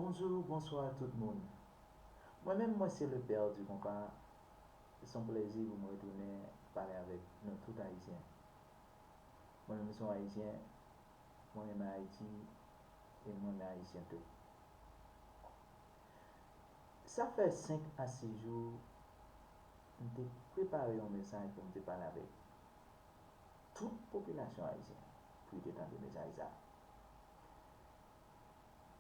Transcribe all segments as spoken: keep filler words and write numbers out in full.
Bonjou, bonswa tout moun. Mwen menm, mwen se le père du konpa. Se yon plezi pou mwen retounen pale avèk nou tout Ayisyen. Mwen menm se yon Ayisyen, mwen renmen Ayiti e mwen renmen Ayisyen tou. Sa fè senk a sis jou, m te prepare yon mesaj pou m te pale avèk tout popilasyon ayisyen pou yo te tande mesaj sa.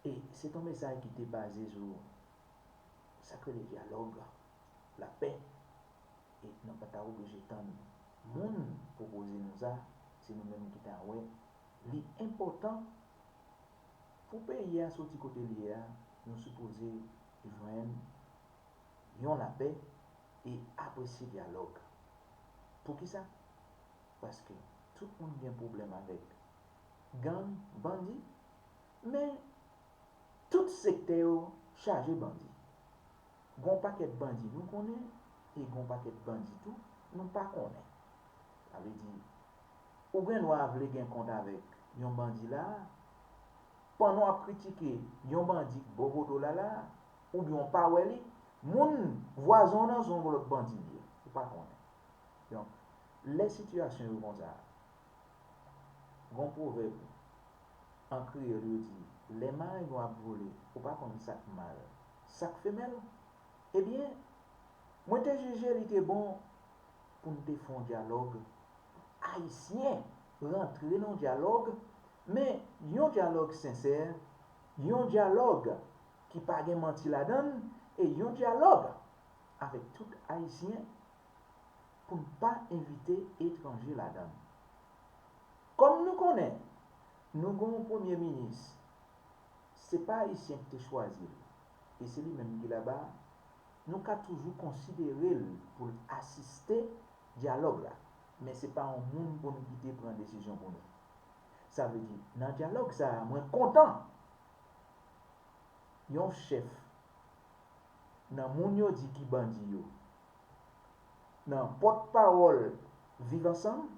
E se t yon mesaj ki te baze sou sa k rele dyalòg, lapè. E nou pa ta oblije tann moun pwopoze nou sa, se nou menm ki ta wè li enpòtan pou peyi a soti kote l ye a, nou sipoze jwenn yon lapè e apresye dyalòg. Poukisa? Paske tout moun gen pwoblèm avèk gang, bandi, men tout sektè yo chaje bandi. Gon pakèt bandi nou konnen e gon pakèt bandi tou nou pa konnen. Sa vle di, ou gen dwa vle gen kont avèk yon bandi la, pandan w ap kritike yon bandi k bò kote w la la, oubyen w pa wè li, moun vwazen w nan se yon lòt bandi l ye, ou pa konnen. Donk, lè sitiyasyon yo konsa, gon pwovèb an kreyòl yo di, lè marengo ap vole, ou pa konn sa k mal, sa k femèl. Ebyen, mwen te jije li te bon pou n te fè yon dyalòg ayisyen, rantre nan yon dyalòg, men yon dyalòg sensè, yon dyalòg ki pa gen manti ladan l, e yon dyalòg avèk tout Ayisyen pou n pa envite etranje ladan l. Kòm nou konnen, nou gen yon premye minis, se pa Ayisyen ki te chwazi l, e se li menm ki laba, nou ka toujou konsidere l pou l asiste dyalòg la, men se pa yon moun pou n kite pran desizyon pou nou. Sa vle di, nan dyalòg sa a, mwen kontan yon chèf nan moun yo di ki bandi yo, nan pòtpawòl Viv Ansanm,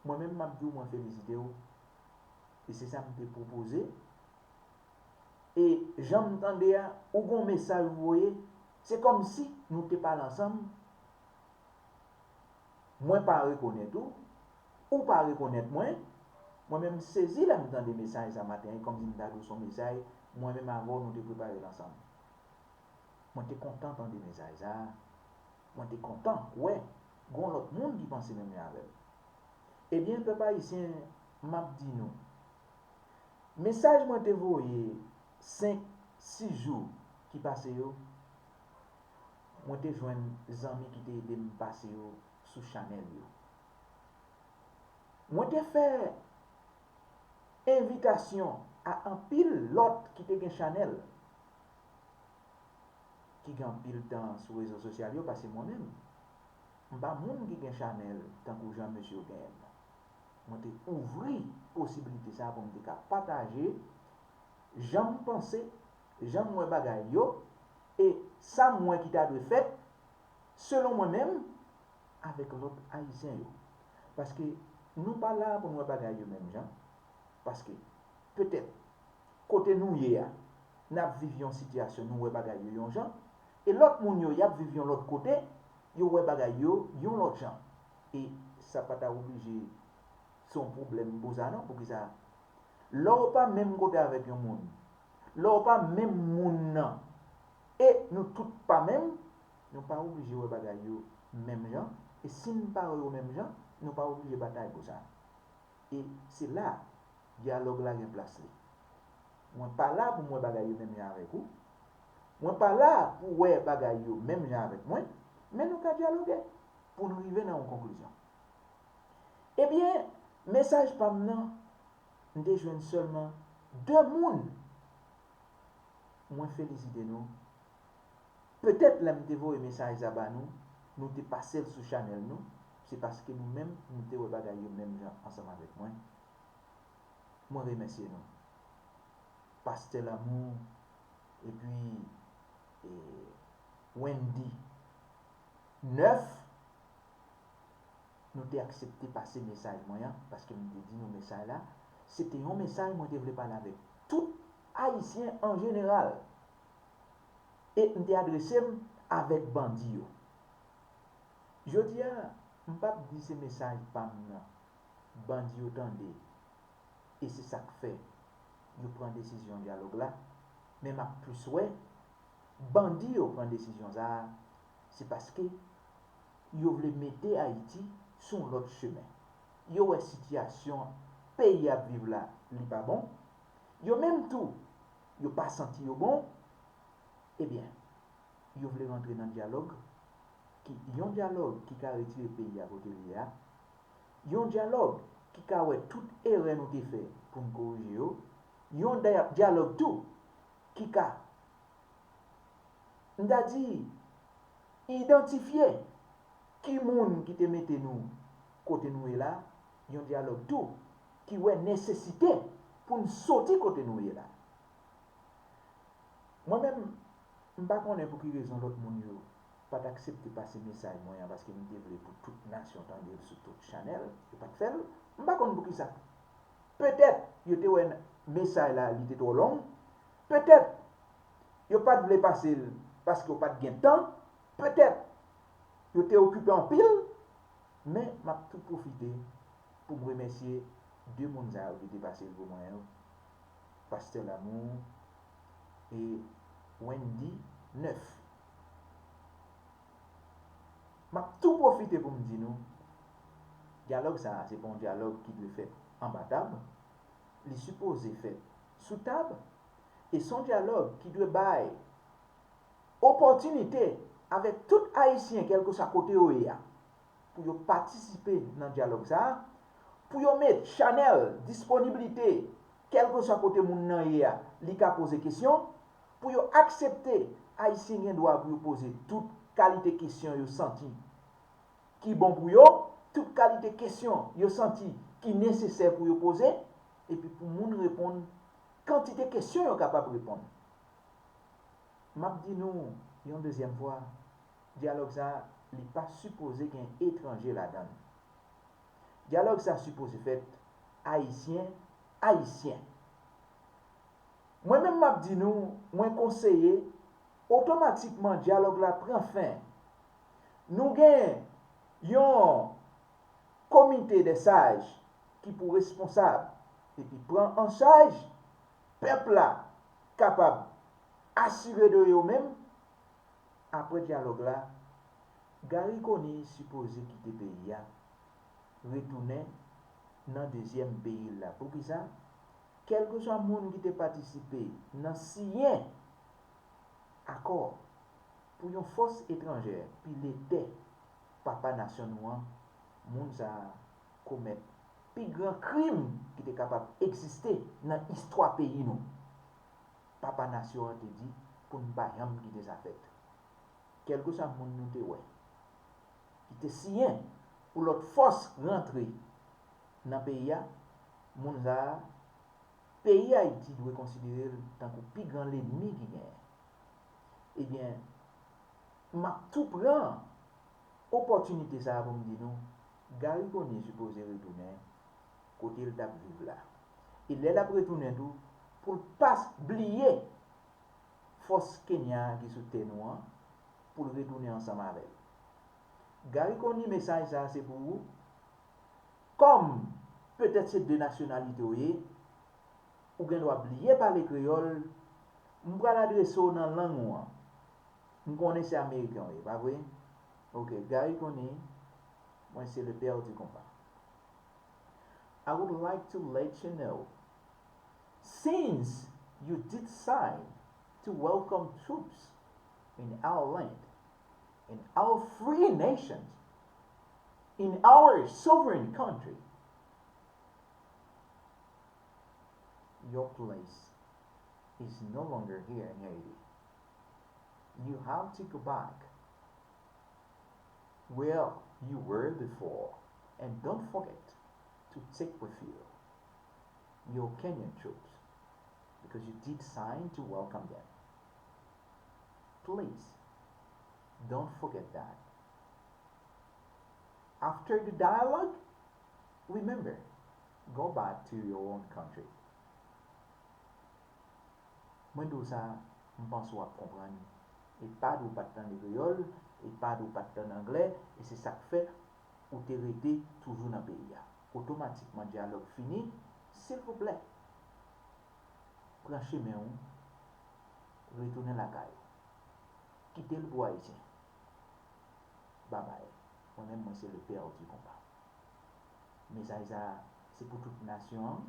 mwen menm m ap di w mwen felisite w. E se sa m te pwopoze. E jan m tande a, ou gon mesaj ou voye, se kòmsi nou te pale ansanm, mwen pa rekonèt ou, ou pa rekonèt mwen. Mwen menm m sezi lè m tande mesaj sa maten an, e kòmsi m ta di w se yon mesaj mwen menm avè w nou te prepare l ansanm. Mwen te kontan tande mesaj sa a. Mwen te kontan wè gon lòt moun ki panse menm jan avè m. Ebyen, pèp ayisyen, m ap di nou, mesaj mwen te voye senk, sis jou ki pase yo, mwen te jwenn zanmi ki te ede m pase yo sou chanèl yo. Mwen te fè envitasyon a anpil lòt ki te gen chanèl, ki gen anpil tan sou rezo sosyal yo pase mwen menm. M pa moun ki gen chanèl tankou jan mesye yo genyen l. Mwen te ouvri posiblite sa a pou m te ka pataje jan m panse, jan m wè bagay yo, e sa m wè ki ta dwe fèt, selon mwen menm, avèk lòt Ayisyen yo. Paske nou pa la pou n wè bagay yo menm jan. Paske, petèt, kote nou ye a, n ap viv yon sitiyasyon, nou wè bagay yo yon jan, e lòt moun yo, y ap viv yon lòt kote, yo wè bagay yo yon lòt jan. E sa pa ta oblije se yon pwoblèm pou sa non, poukisa? Lè w pa menm kote avèk yon moun, lè w pa menm moun nan, e nou tout pa menm, nou pa oblije wè bagay yo menm jan, e si n pa wè yo menm jan, nou pa oblije batay pou sa. E se la dyalòg la gen plas li. Mwen pa la pou m wè bagay yo menm jan avèk ou. Mwen pa la pou wè bagay yo menm jan avèk mwen, men nou ka dyaloge pou n rive nan yon konklizyon. Ebyen, mesaj pa m nan, m te jwenn sèlman de moun. Mwen felisite nou. Petèt lè m te voye mesaj sa ba nou, nou te pase l sou chanèl nou, se paske nou menm, nou te wè bagay yo menm jan ansanm avèk mwen. Mwen remèsye nou. Pastè Lanmou, epi, e, Wendy Nèf, nou te aksepte pase mesaj mwen an, paske m te di nou mesaj la, se te yon mesaj mwen te vle pale avèk tout Ayisyen an jeneral. E m te adrese m avèk bandi yo. Jodi a, m p ap di se mesaj pa m nan bandi yo tande, e se sa k fè yo pran desizyon dyalòg la, men m ap plis wè bandi yo pran desizyon sa a, se paske yo vle mete Ayiti sou yon lòt chemen. Yo wè sitiyasyon peyi ap viv la, li pa bon. Yo menm tou, yo pa santi yo bon. Ebyen, yo vle rantre nan dyalòg, ki, yon dyalòg ki ka retire peyi a kote l ye a, yon dyalòg ki ka wè tout erè nou te fè pou n korije yo, yon dya-, dyalòg tou ki ka, m ta di, idantifye ki moun ki te mete nou kote nou ye la, yon dyalòg tou ki wè nesesite pou n soti kote nou ye la. Mwen menm, m pa konnen pou ki rezon lòt moun yo pa t aksepte pase mesaj mwen an, paske m te vle pou tout nasyon tande l sou tout chanèl, yo pa t fè l. M pa konn pou ki sa. Petèt yo te wè mesaj la, li te twò long. Petèt yo pa t vle pase l paske yo pa t gen tan. Petèt yo te okipe anpil. Men m ap tou pwofite pou m remèsye de moun sa yo ki te pase l pou mwen yo, Pastè Lamour e Wendy Neuf. M ap tou pwofite pou m di nou, dyalòg sa a, se pa yon dyalòg ki dwe fèt anba tab, li sipoze fèt sou tab, e se yon dyalòg ki dwe bay opòtinite avèk tout Ayisyen, kèlkeswa kote yo ye a, pou yo patisipe nan dyalòg sa a, pou yo met chanèl disponiblite, kèlkeswa kote moun nan ye a, li ka poze kesyon, pou yo aksepte Ayisyen gen dwa pou yo poze tout kalite kesyon yo santi ki bon pou yo, tout kalite kesyon yo santi ki nesesè pou yo poze, epi pou moun reponn kantite kesyon yo kapab reponn. M ap di nou yon dezyèm fwa, dyalòg sa a, li pa sipoze gen etranje ladan l. Dyalòg sa a sipoze fèt Ayisyen, Ayisyen. Mwen menm m ap di nou, mwen konseye, otomatikman dyalòg la pran fen. Nou gen yon komite dè saj ki pou responsab epi pran an chaj pèp la kapab asire de yo menm. Apre dyalòg la, Garry Conille sipoze kite peyi a, retounen nan dezyèm peyi l la. Poukisa? Kèlkeswa moun ki te patisipe nan siyen akò pou yon fòs etranjè pile tè papa nasyon nou an, moun sa a komèt pi gran krim ki te kapab egziste nan istwa peyi nou. Papa nasyon an te di pou n pa janm kite sa fèt. Kèlkeswa moun nou te wè ki te siyen pou lòt fòs rantre nan peyi a, moun sa a, peyi Ayiti dwe konsidere l tankou pi gran lènmi ki genyen. Ebyen, m ap tou pran opòtinite sa a pou m di nou, Garry Conille sipoze retounen kote l t ap viv la. E lè l ap retounen tou, pou l pa bliye fòs Kenya a ki sou tè nou an, pou l retounen ansanm avè l. Garry Conille, mesaj sa a se pou ou. Kòm petèt se de nasyonalite w ye, ou gen dwa bliye pale kreyòl, m pral adrese w nan lang ou an. M konnen se ameriken w ye, pa vre? Ok, Garry Conille, mwen se le père du compas. I would like to let you know, since you did sign to welcome troops in our land, in our free nation, in our sovereign country, your place is no longer here in Haiti. You have to go back where you were before, and don't forget to take with you your Kenyan troops, because you did sign to welcome them. Please, don't forget that. After the dialogue, remember, go back to your own country. Mwen di w sa, m panse w ap konprann. E pa di w pa t tande kreyòl, e pa di w pa t tande anglè, e se sa k fè ou te rete toujou nan peyi a. Otomatikman dyalòg fini, silvouplè, pran chemen w, retounen lakay ou. Kite l pou Ayisyen. Babay. Mwen menm, mwen se le père du compas. Mesaj sa a, se pou tout nasyon an.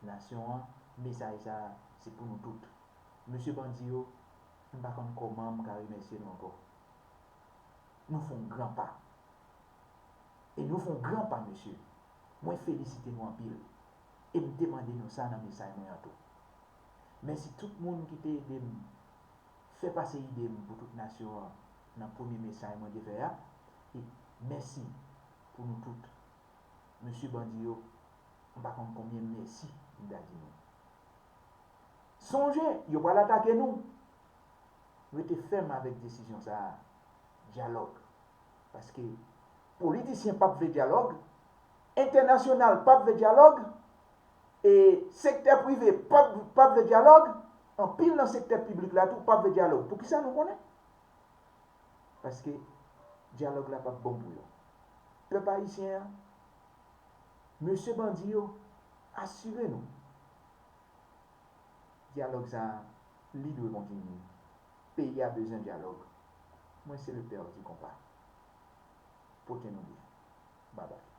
Nasyon an, mesaj sa a, se pou nou tout. Mesye bandi yo, m pa konn kòman m ka remèsye nou ankò. Nou fè yon gran pa. E nou fè yon gran pa, mesye. Mwen felisite nou anpil. E m te mande nou sa nan mesaj mwen an tou. Mèsi tout moun ki te ede m fè pase ide m pou tout nasyon an nan premye mesaj mwen te fè a. E mèsi pou nou tout. Mesye bandi yo, m pa konn konbyen mèsi m ta di nou. Sonje, yo pral atake nou. Rete fèm avèk desizyon sa a. Dyalòg. Paske politisyen p ap vle dyalòg, entènasyonal p ap vle dyalòg, e sektè prive p ap, p ap vle dyalòg, anpil nan sektè piblik la tou p ap vle dyalòg. Poukisa nou konnen? Paske dyalòg la p ap bon pou yo. Pèp ayisyen an, mesye bandi yo, asire nou. Dyalòg sa a, li dwe kontinye. Peyi a bezwen dyalòg. Mwen se le père du compas. Pote nou byen. Babay.